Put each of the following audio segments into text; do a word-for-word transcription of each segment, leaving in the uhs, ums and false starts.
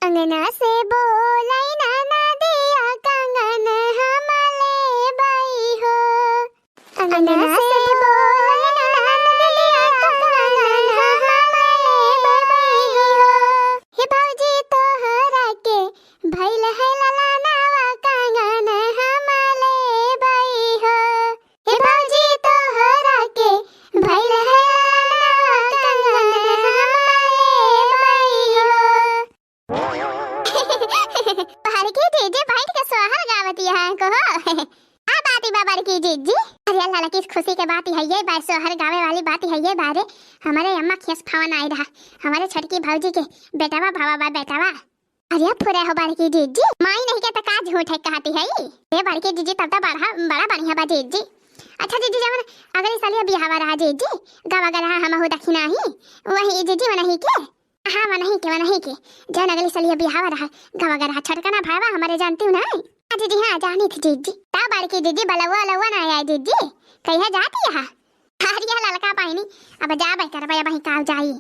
अंगना से बोलै ना नदिया, कंगन हम लेबै हो। अंगना से बोलै ना नदिया, कंगन हम लेबै हो। हे भौजी, तोहरा के भइल है ललनवा, कंगन हम लेबै हो। हे भौजी, तोहरा के भइल है ललनवा, कंगन हम लेबै हो। बड़की जीजी बैठ के सोहर गावत है कहो। का बात बा बड़की जीजी? अरे ललकी खुशी के बात है ये बा, सोहर गावे वाली बात है ये बा रे। हमरे अम्मा खेस फोन आई रहा, हमरे छोटकी भौजी के बेटवा भवा बा बेटवा। अरे फुरे हो बड़की जीजी, माई नहीं के त का झूठ है कहती है। ए बड़की जीजी, तब तो बड़ा, बड़ा बढ़िया बा जीजी। अच्छा जीजी, जवन अगली सालिया बियाहवा रहा जीजी, गवा गरहा हमहू दखिना ही, वही जीजी वनही के, हाँ वनही के, वनही के, जवन अगली सालिया बियाहवा रहा, गवा गरहा छोटकना भाईवा हमरे जानती हूँ ना। हाँ जीजी, हाँ जानी थी जीजी। तब बड़की जीजी बलौआ लौआ ना आए जीजी, कहिया जाती है? अरे ललका बहिनी, अब जाबै करबै, अबहीं काव जाई।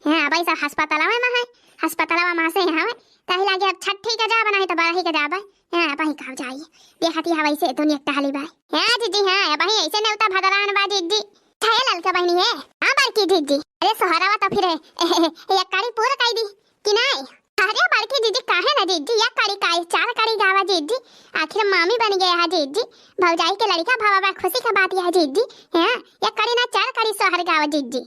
हाँ, अबहीं सब हस्पतालवे मा है, हस्पतालवा मा से यहाँ, तही लागे अब छठी के जाबै, नहीं तो बरही के जाबै। हाँ, अबहीं काव जाई, देहती हवै से दुनिया टहली बाय। हाँ जीजी, हाँ, अबहीं ऐसे नेवता भदरान बा जीजी। हे ललका बहिनी है, हाँ बड़की जीजी, अरे सोहरवा तो फिर एक कड़ी पूर कई दी कि नहीं? अरे बड़की जीजी, काहे ना जीजी, एक कड़ी काहे, चार कड़ी गावा जीजी, आखिर मामी बन गया है जीजी, भौजाई के लड़का भवा बा, खुशी का बात यह जीजी। हाँ, एक कड़ी ना, चार कड़ी सोहर गावा जीजी।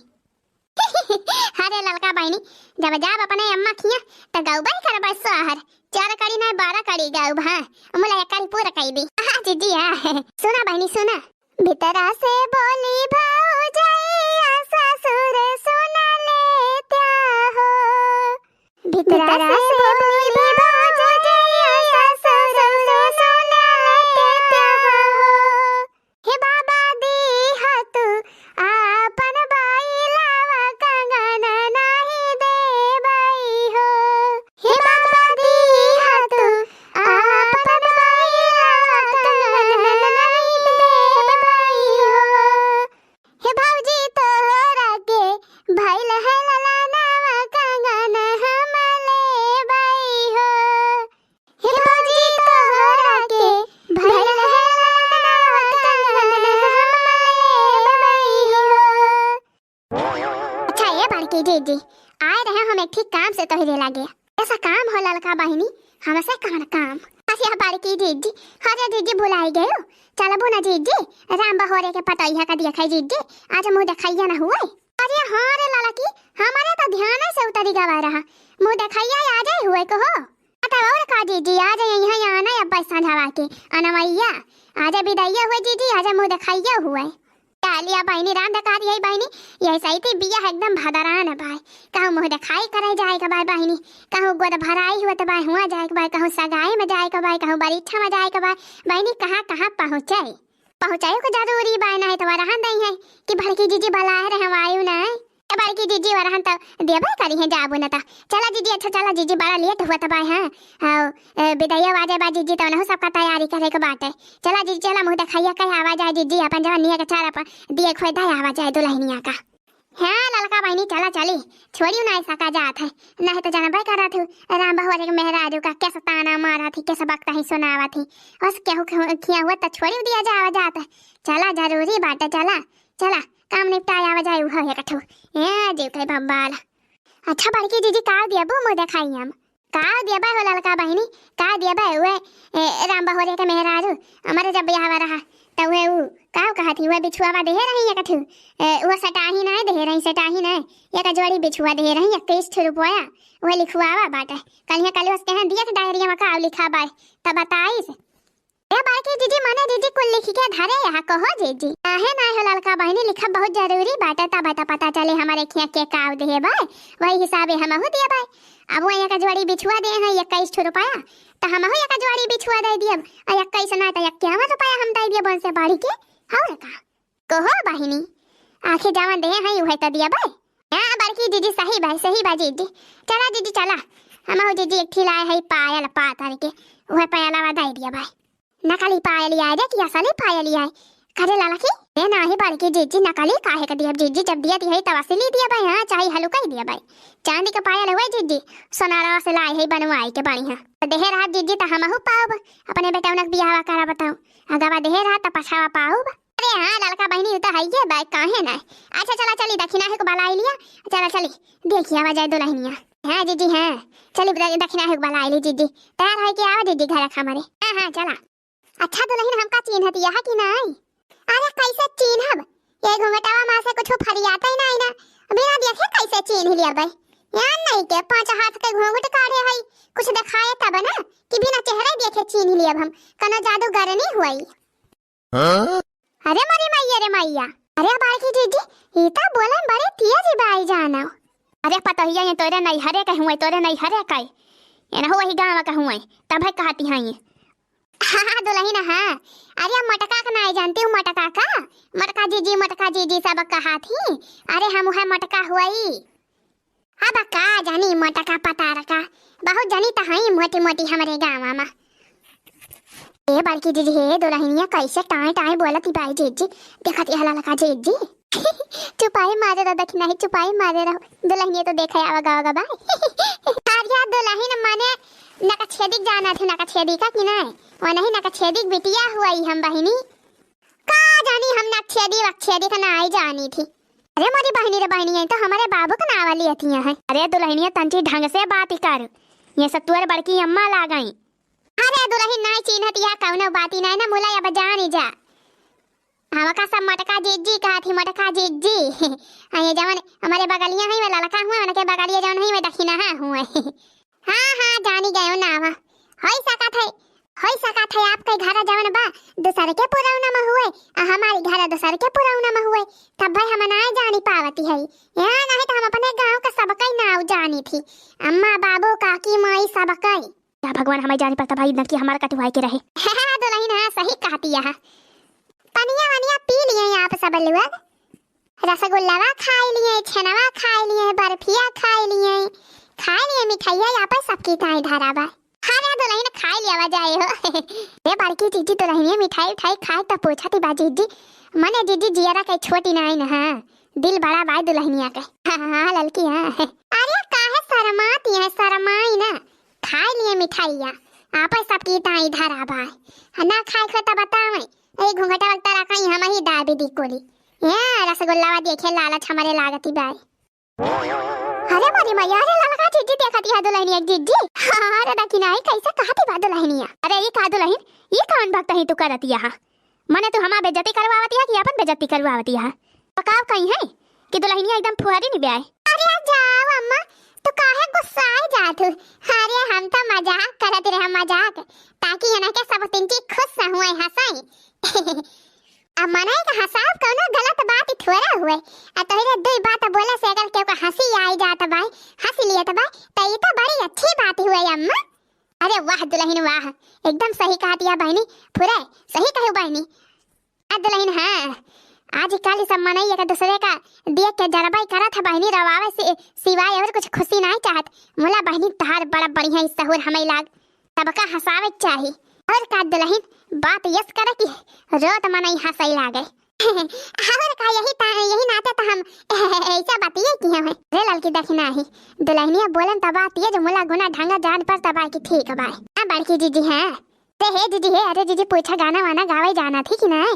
अरे ललका बहिनी, जब जाब अपने अम्मा खिया त गौबा ही करबा सोहर, चार कड़ी ना बारह कड़ी गाउब। हाँ, मुला एक कड़ी पूरा कई दी। हाँ जीजी, हाँ। सुना बहिनी सुना। भीतरा से बोली भौजैया, ससुर सुन लेत्या हो। भीतरा से बोली भौजैया, ससुर सुन लेत्या हो। हे बाबा दीह तू आपन बैलावा, कंगन नाही देबै हो। हे बाबा दीह तू आपन बैलावा, कंगन नाही देबै हो। हे भौजी तोहरा के भइल है ललनवा, कंगन हम लेबै हो। हे भौजी तोहरा के भइल है ललनवा, कंगन हम लेबै हो। अच्छा ए बड़की जीजी, आए रहे हम एक ठीक काम से तोहरे लागे। ऐसा काम हो ललका बहिनी, हमसे कौन काम? अच्छा बड़की जीजी, अरे जीजी भुलाई गयो, चलबू ना जीजी, राम बहोरे के पतोहिया का देखै जीजी, आज मुँह देखैया ना हुए। अरे हाँ रे ललकी, हमारे तो ध्यान से उतरी गवा रहा, मुँह देखैया आ जाए हुए कहो। आ तब और का जीजी, आज यहाँ आना अब बैसा झवा के अनवैया, आज बिदैया हुए जीजी, आज मुँह देखैया हुए। चलिया बहिनी, राम देखा दिया बहिनी, यही सही थी बिया एकदम भदरान बाय। कहूँ मुँह देखाई करे जाए के बाय बहिनी, कहूँ गोद भराई हुआ तो बाय हुआ जाए के बाय, कहूँ सगाई में जाए के बाय, कहूँ बरीठा में जाए के बाय। बहिनी कहाँ कहाँ पहुँचे, पहुँचाई को जरूरी बाय, नहीं तो वरहन दई है कि बड़की जीजी बलाए रहे वायु नहीं। ए बड़की जीजी वरहन तो देबे करी है जाबू न तो। चला जीजी, अच्छा चला जीजी, बड़ा लेट हुआ तो बाय। हाँ, हाँ, ए, बिदैया आजे बा जीजी, तो उनहु सबका तैयारी करे के बाटे। चला जीजी, चला मुँह देखैया कहे आवा जाए जीजी, अपन जवन निया के चार अपन दिए खोए दे आवा जाए दुल्हनिया का। हाँ ललका बहिनी, चला चली, छोड़ियो ना ऐसा का जात है, नहीं तो जानबे करत हूँ राम बहोरे के मेहरारू का कैसा ताना मारा थी, कैसा बकता ही सुनावा थी। बस केहू केहू खिया हुआ तो छोड़ियो दिया जावा जात है। चला जरूरी बाटे, चला चला, काम निपटाए आवा जाए उहो एक ठो। ए जीव के बब्बाल। अच्छा बड़की जीजी, का देबू मुँह देखाई हम? का देबे हो ललका बहिनी, का देबे? उहे, ए, राम बहोरे के मेहरारू, हमरे जब बियाहवा रहा, त उहे उ, का कहत ही, उहे बिछुआवा देहे रही एक ठू, ए, उहे सटाही नाय देहे रही, सटाही नाय, एक जोड़ी बिछुआ देहे रही, इक्कीस ठू रुपया, उहे लिखुआवा बाटे। कलिया कलुआ से कहें, दिया के डायरिया में का लिखा बाय, त बताइस। ए बड़की जीजी, मने जीजी कुल लिख के धरे यहाँ कहो जीजी। आहे नाय हो ललका बहिनी, लिखब बहुत जरूरी बाटे, तब त पता चले हमारे खिया के काव देहे बाय, वही हिसाबे हमहू दिए बाय। अब वो एक जोड़ी बिछुआ दे हैं इक्कीस ठो रुपया, त हमहू एक जोड़ी बिछुआ दे दियब, आ इक्कीस ना त इक्यावन रुपया हम दे दियब उनसे बाढ़ी के। और का कहो बहिनी, आखिर जवन देहे हैं उहे त दिए बाय। हाँ बड़की जीजी, सही बाय, सही बा जीजी। चला जीजी चला, हमहू जीजी एक ठिलाए है पायल पातर के, उहे पायलवा दे दिए बाय। नकली पायल आए रे कि असली पायल आए? करे ललकी, ए नाही बड़की जिज्जी, नकली काहे के दियब जिज्जी, जब दियत हई तब असली दियब, हाँ, चाहे हलुका ही दियब। चांदी के पायल हुए जिज्जी, सोनारवा से लाई है बनवाई के बढ़िया। तो देहे रहब जिज्जी तो हमहू पाउब, अपने बेटौना के बियाहवा करब तउ। अगवा देहे रहब त पछावा पाउब। अरे हाँ ललका बहिनी, उ तो हइये बाय, काहे ना। अच्छा चला चली, दखिना है को बलाई लिया, चला चली, देखिया आवा जाए दुलहिनिया। हाँ जिज्जी हाँ, चली द-, दखिना है को बलाई ली जिज्जी, तैयार है कि आवा जिज्जी घर हमरे। हाँ हाँ चला। अच्छा दुलहिन, हमका चीन्हत यह कि नाई? अरे कैसे चीन्हब? ये घूंघटवा मा से कुछ फरियात ही नाई ना, बिना देखे कैसे चीन्ह लियब? यान नहीं के पाँच हाथ के घूंघट काढ़े हई, कुछ देखाए तब ना कि बिना चेहरे देखे चीन्ह लियब हम, कनो जादूगरनी हुई। हाँ? अरे मोरी मैया रे मैया, अरे बड़की जिज्जी, ई त बोलन बड़े तेज बाई जानो। अरे पतोहिया ये तोरे नैहरे के हुए, तोरे नैहरे के, ये ना हो वही गाँव के हुए, तब है कहती हैं ये। हाँ, हाँ, दुलहिन, हाँ। अरे, मोटका का नाई जानती हूँ, मोटका का? मोटका जिज्जी, मोटका जिज्जी सब कहा थी। अरे, हम है मोटका हुई। अब का जानी मोटका पतारका, बहुत जनी त हई मोटी मोटी हमरे गाँव मा। ए बड़की जिज्जी, हे दुलहिनिया कैसे टाँय टाँय बोलत ही बाई जिज्जी, देखत यह ललका जिज्जी। चुपाई मारे रहो, दखिना ही चुपाई मारे रहो, दुलहिनिया तो देखे आवा गावा गा बाई। अरे दुलहिन मने नकछेदी जाना थे, नकछेदी का कि नाई? वो नहीं नकछेदी बिटिया हुई हम बहिनी। का जानी हम नकछेदी वकछेदी का नाई जानी थी। अरे मोरी बहिनी रे बहिनी, ये तो हमरे बाबू का नावा लियत ही हैं। अरे दुलहिनिया तंची ढंग से बात ही कर, ये सब तुअर बड़की अम्मा लागई। अरे दुलहिन नाई चीन्हत यह कौनो बाती नाई ना मुला, अब जानी जा। हमका सब मोटका जिज्जी कहा थी, मोटका जिज्जी। आ ये जवन हमरे बगलिया है, वे ललका हुए, उनके बगलिया जवन है, वे दखिनहा हुए। हाँ, हाँ, जानी गयो नावा। होई सकत है, होई सकत है आपके घर जवन बा, दूसर के पुरौना में हुए, आ हमारी घर दूसर के पुरौना में हुए, तब भाई हम ना जानी पावती है। यहाँ नहीं तो हम अपने गाँव का सबका ही नाव जानी थी, अम्मा, बाबू, काकी, माई, सबका ही। या भगवान, हमारी जानी पड़ता भाई, नकी हमारा कटवाए के रहे। हाँ, दुलहिन, हाँ, सही कहती है। पनिया वनिया पी लिए आप सब लोग, रसगुल्लावा खाई लिए, छेनवा खाई लिए, बर्फिया खाई लिए, खाई लिए मिठाइया, यहाँ पर सबकी ताई धरा बा। अरे दुलहिन, खाई लिया जाए हो। ए बड़की जिज्जी, दुलहिनिया मिठाई उठाई खाए त पूछती बा जिज्जी, मने जिज्जी जियरा के छोटी नाई न, हाँ, दिल बड़ा बाय दुलहिनिया के। हाँ, हाँ, ललकी, हाँ। अरे काहे शरमाती है, शरमाई ना, खाई लिए मिठाइया, आपस सबकी ताई धरा बाय। ना खाए के त बतावे, ए घूंघटा वगता रखा ही हम ही दाबी दी कोली। ए रसगुल्लावा देखे लालच हमरे लागती बाय। अरे मोरी मैया, अरे ललका जिज्जी देखती है दुलहिनिया के जिज्जी। हाँ, अरे दखिना ही कैसे कहती बा दुलहिनिया। अरे ई का दुलहिन, ई कौन भक्त ही तू करती यहाँ? मने तू हमार बेइज्जती करवावती है कि अपन बेइज्जती करवावती है? पकाव कहीं है कि दुलहिनिया एकदम फुहरी नहीं ब्याय। अरे जाओ अम्मा, तू काहे गुस्साए जात हो? अरे हम तो मजाक करत रहे, मजाक, ताकि इनके सब तिनकी खुश हुए, हंसाई। अब मनई का हंसाव कौनो गलत बात थोड़ा हुए। आ तोहरे दुई बात बोले से अगर केहू का हंसी आई जात बाय, हंस लियत बाय, त ई तो बड़ी अच्छी बात हुए अम्मा। अरे वाह दुलहिन वाह, एकदम सही कहती है बहिनी, फुरे सही कहू बहिनी। आ दुलहिन हाँ, आजकल सब मनई एक दूसरे का देख के जरबई करत है बहिनी, रवावे से सिवाय और कुछ खुशी नाई चाहत। मुला बहिनी तहार बड़ा बढ़िया ही सहूर हमें लाग। सबका हंसावे के चाही। और का दुलहिन, बात यस करे कि रोत मनई हंसई लागे। और का यही ता-, यही नाते तो हम ऐसा बतिये किहे हैं। रे ललकी दखिना ही, दुलहिनिया बोलन त बात ये जो मुला गुना ढंगा जान पर तबाय कि ठीक बाय। आ बड़की जिज्जी हैं। अरे हे जिज्जी हे, अरे जिज्जी पूछा गाना वाना गावे जाना थी कि नाई?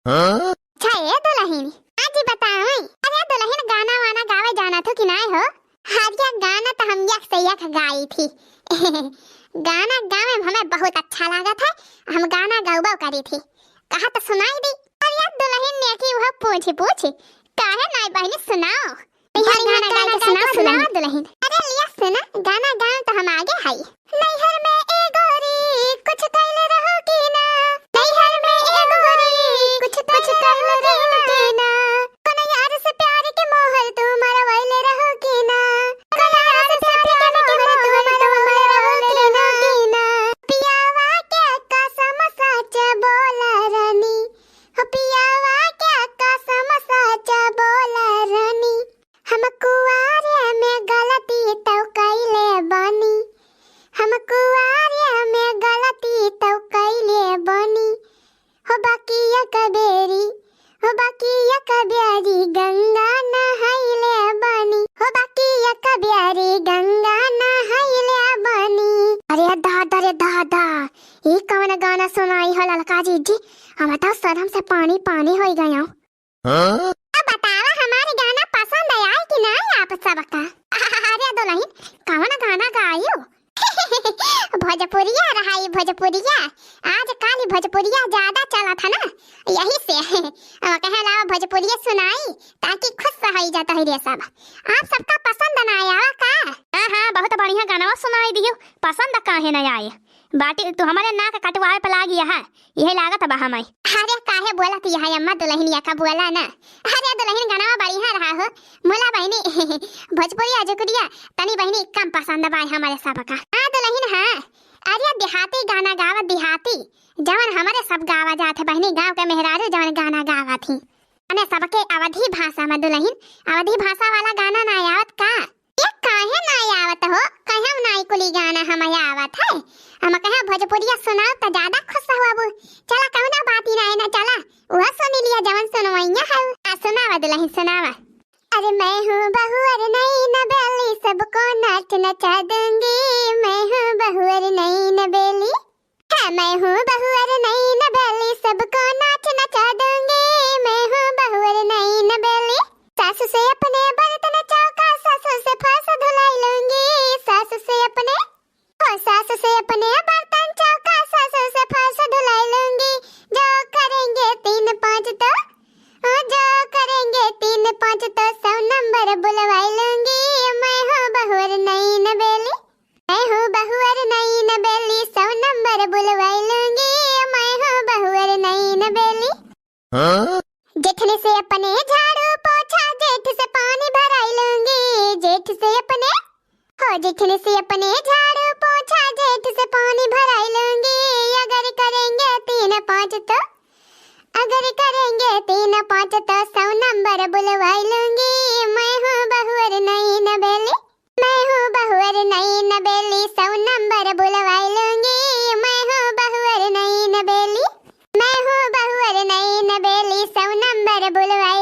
हाँ? अच्छा ए दुलहिन, आज ही बताएं। अरे दुलहिन गाना वाना गावे जाना थू कि नाई हो? अरे गाना तो हम यक से यक गाई थी। गाना गावे में हमें बहुत अच्छा लागत है, हम गाना गौबो करी थी। कहा तो सुनाई दी। अरे दुलहिन ने की वो पूछी पूछी, काहे नाई बहिनी सुनाओ। बढ़िया गाना गाई के सुनाओ, सुनाओ दुलहिन। अरे लिया सुना, गाना गान तो हम आगे हई। नैहर में ए गोरी कुछ कैले रहो कि ना? नैहर में ए गोरी कुछ कैले रहो कि ना? कोनो यार से प्यार के मोहर तू मरवैले रहो कि ना? कोनो यार से प्यार के मोहर तू मरवैले रहो कि ना? पियावा के कसम सच बोला रानी, हो पियावा के कसम सच बोला रानी। हम कुआरे में गलती तो कैले बानी, ए दादा, ई कवन गाना सुनाई हो ललका जीजी? हम तो शर्म से पानी पानी होई गयो। हाँ? अब बतावा, हमारे गाना पसंद आए कि नाहीं आप सबका? अरे दुलहिन, कवन गाना गायू? भोजपुरिया रहा ई भोजपुरिया। आजकल भोजपुरिया ज्यादा चलत है ना, यही से। अब कहे लावा भोजपुरिया सुनाई, ताकि खुश होई जात है रे सब। आप सबका पसंद ना आवा का? हाँ, हाँ, बहुत बढ़िया गाना सुनाई दियो। पसंद काहे न आए? बाटी तू हमारे नाक कटवाए पे लागी है, यही लागत बा हमाई। अरे काहे बोलत यह अम्मा दुलहिनिया का बोला ना। अरे दुलहिन गाना बढ़िया रहा हो। मुला बहिनी, भोजपुरी अजकुरिया तनी बहिनी कम पसंद बा हमारे सबका। हाँ दुलहिन हाँ। अरे देहाती गाना गावा देहाती, जवन हमारे सब गावा जात है बहिनी, गाँव के मेहरारू जवन गाना गावा थी। अने सबके अवधी भाषा में दुलहिन, अवधी भाषा वाला गाना ना आवत का? ये काहे ना आवत हो? कहम नाई कुली गाना हम आवत है। हम कहे भोजपुरिया सुनाओ त ज्यादा खुश हो अबू। चला कौनो बात ही ना है ना, चला वह सुन लिया जवन सुनवैया है। आ सुनावा दुलहिन सुनावा। अरे मैं हूँ बहू और नई नबेली, सबको नाच नचा दूंगी। मैं हूँ बहू और नई नबेली। है मैं हूँ बहू और नई नबेली, सबको नाच नचा दूंगी। मैं हूँ बहू और नई नबेली। सासू से अपने बर्तन चौका, सासू से फर्श धुलाई लूंगी। सासू से अपने, ओ सासू से अपने बर्तन चौका, सासू से फर्श धुलाई लूंगी। जो करेंगे तीन पाँच तो, ओ जो करेंगे तीन पाँच तो सौ नंबर बुलवाई लूंगी। मैं हूँ बहू और नई नबेली। मैं हूँ बहू और नई नबेली, सौ नंबर बुलवाई लूंगी। मैं हूँ बहू और नई नबेली। हाँ? जेठने से अपने झाड़ू पोछा, जेठ से पानी भराई लूंगी। जेठ से अपने, हो जेठने से अपने झाड़ू पोछा, जेठ से पानी भराई लूंगी। अगर करेंगे तीन पाँच तो, अगर करेंगे तीन पाँच तो सौ नंबर बुलवाई लूंगी। मैं हूँ बहू और नई नबेली। मैं हूँ बहू और नई नबेली, सौ नंबर बुलवाई लूंगी। मैं हूँ बहू और नई नबेली। मैं हूँ बहू और नई नबेली, सौ नंबर बुलवाई